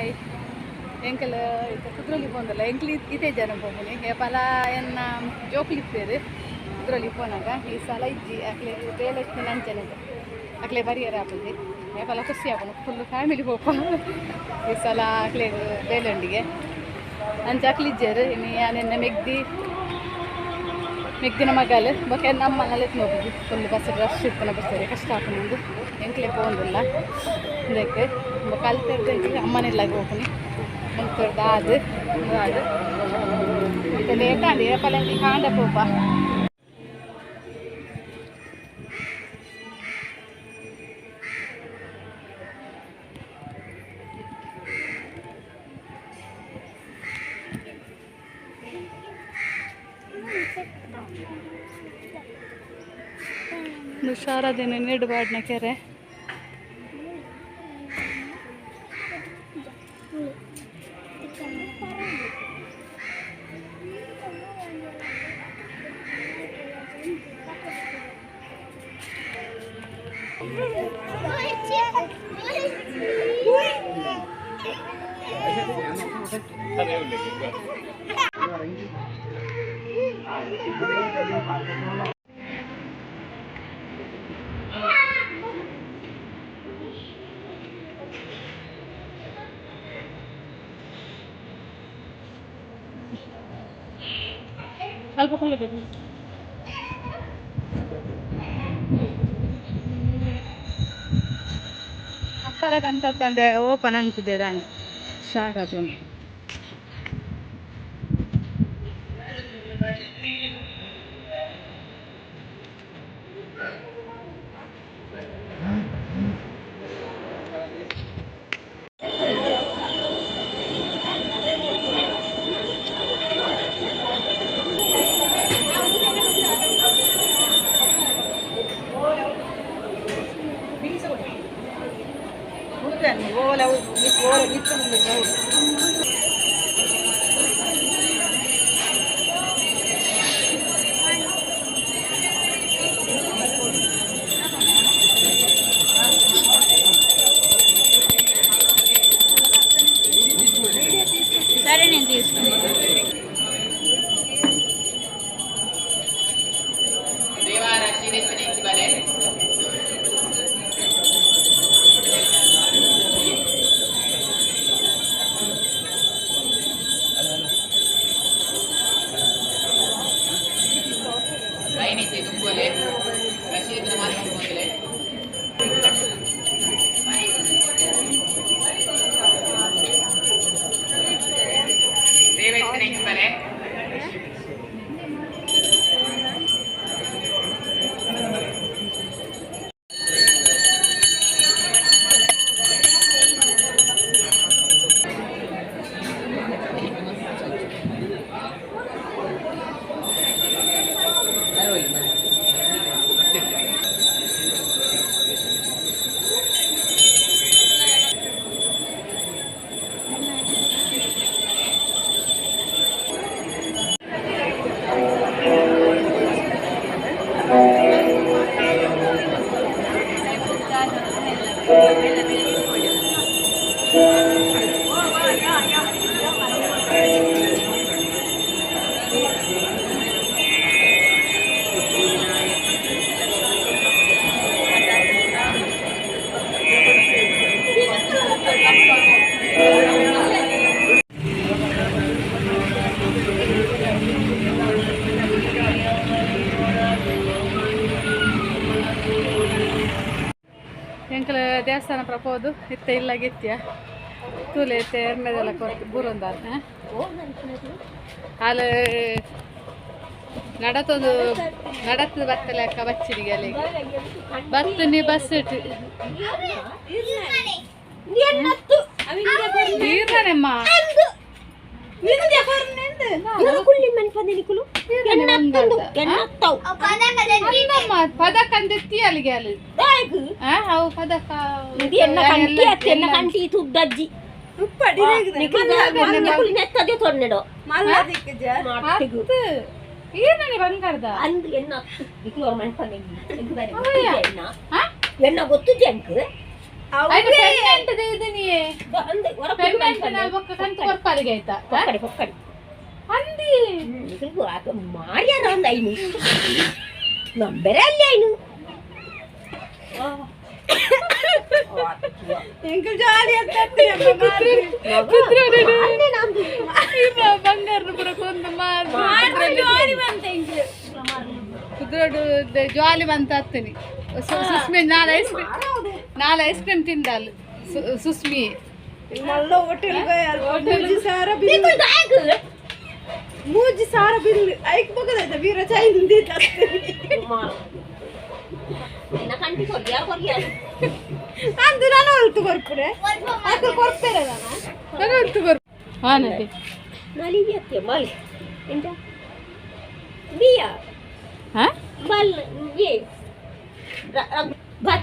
Hi ಎಂಕಲ್ ಕುದ್ರೋಲಿ ಪೋಂದಲ್ಲ ಎಂಕ್ಲಿ ಇದೇ ಜನ ಪೋಪುನಿ ಏಪಲ ಎನ್ನ ಜೋಕ್ಲಿತ್ತೇರು ಕುದ್ರೋಲಿ ಪೋನಾಗ ಈ ಸಲ ಇಜ್ಜಿ ಅಕ್ಲೆ ಬೇಲೆ ನಂಚನೆ ಅಕ್ಲೆ ಬರಿಯರ ಆಪುಜಿ ಏಪಲ ಖುಷಿ ಆಪುನು ಫುಲ್ ಫ್ಯಾಮಿಲಿ ಪೋಪ ಈ ಸಲ ಅಕ್ಲೆ ಬೇಲೊಂಡಿಗೆ ಅಂಚ ಅಕ್ಲಿಜ್ಜೇರು ಇನ್ನು ಯಾನೆನ್ನ ಮೆಗ್ದಿ ಮೆಗ್ದಿನ ಮಗಲ್ ಬೊಕ ನಮ್ಮ ನಲೆತ್ ನೋಪುಜಿ ಫುಲ್ ಬಸ್ ರಶ್ ಇಪ್ಪುನ ಬಸ್ಸರೆ ಕಷ್ಟ ಆಪುನೊಂದು ಎಂಕ್ಲೆ ಪೋಂದಿಲ್ಲ ಇದಕ್ಕೆ ಬೊಕ ಅಲ್ತೆರ್ದು ಅಮ್ಮನೆಲ್ಲಾಗ ಹೋಪುನಿ ಮುಲ್ತರ್ದು ಆದು ಆದು ಇತ್ತೆ ಲೇಟ್ ಆಂಡ್ ಏಪಲ ಎಂಕ್ಲೆ ಕಾಂಡ ಪೋಪ ಹುಷಾರದೇನು ನೀಡುಬಾಡ್ನ ಕೆರೆ ಅಲ್ಪ ಕೊಳ್ಳಬೇಕು ಕಂತಂದ್ರೆ ಓಪನ್ ಅನ್ಸಿದೆ ರಾಣಿ ಶಾಖ సరే నేను తీసుకున్నాను. ಎಂಕಲ ದೇವಸ್ಥಾನ ಪ್ರಪೋದು ಇತ್ತ ಇಲ್ಲ ಗೆತ್ಯ ತೂಲೆ ಇತ್ತೆ ಎರ್ಮೆದೆಲ್ಲ ಕೊರ್ತು ಬೂರೊಂದಾರ ಅಲ್ಲಿ ನಡತೊಂದು ನಡತದ ಬತ್ತಲೆ ಅಕ್ಕ ಬಚ್ಚಿರಿಗೆ ಅಲ್ಲಿಗೆ ಬತ್ತನಿ ಬಸ್ ಇಟ್ಟು ನೀರ್ನಮ್ಮ ಪದಕ ಅಂದೆತ್ತಿ ಅಲ್ಲಿಗೆ ಅಲ್ಲಿ ಅವು ಪದಕ ಈರ್ನನೆ ಬಂಗಾರದ ಎನ್ನ ಗೊತ್ತು ಜಂಕ್. ಐತ ಪೆಂಡೆಂಟ್ ದೇದನಿಯೇ. ಪೆಂಡೆಂಟ್ ನಾಲ್ ಬೊಕ್ಕ ಕಂತು ಕೊರ್ಪಾಲಿಗೆ ಆಯ್ತಾ? ಪೊಕ್ಕಡೆ ಪೊಕ್ಕಡೆ. ಅಂದಿ. ಮಾರ್ಯಾರ ಅಂದ ಐನು ನಂಬರೇ ಅಲ್ಲಿ ಐನು. ಎಂಕಲ್ ಜಾಲಿ ಅಂತ. ಬಂಗಾರ ಪೂರ ಕೊಂದು ಕುದ್ರೋಡು ಜಾಲಿ ಬಂತ ಹತ್ತನಿ. ಸುಸ್ಮಿ ನಾಳೆ ಐಸ್ ಕ್ರೀಮ್, ನಾಳೆ ಐಸ್ ಕ್ರೀಮ್ ತಿಂದಾಲ್ ಸುಸ್ಮಿ. ಮಲ್ಲ ಹೋಟೆಲ್ 3000 ಬಿಲ್, 3000 ಬಿಲ್. ಐಕ್ ಬಗದಾಯ್ತ ವೀರ ಚಾಯ್ ನಿಂದಿತ್ತು. ಕಂಟಿ ಕೊರ್ಯ ಕೊರ್ಯ. ಅಂದು ನಾನು ಹೊಲ್ತು ಕೊರ್ಪುಡೆ ಅದು ಕೊರ್ಪೇರೆ ನಾನು. ಹಾನತಿ. ಮಲಿ ಅತ್ತೆ ಮಲಿ ಎಂತ ಬಿಯ. ಹಾ. ಬಲ್ ಏ ಭತ್ತ.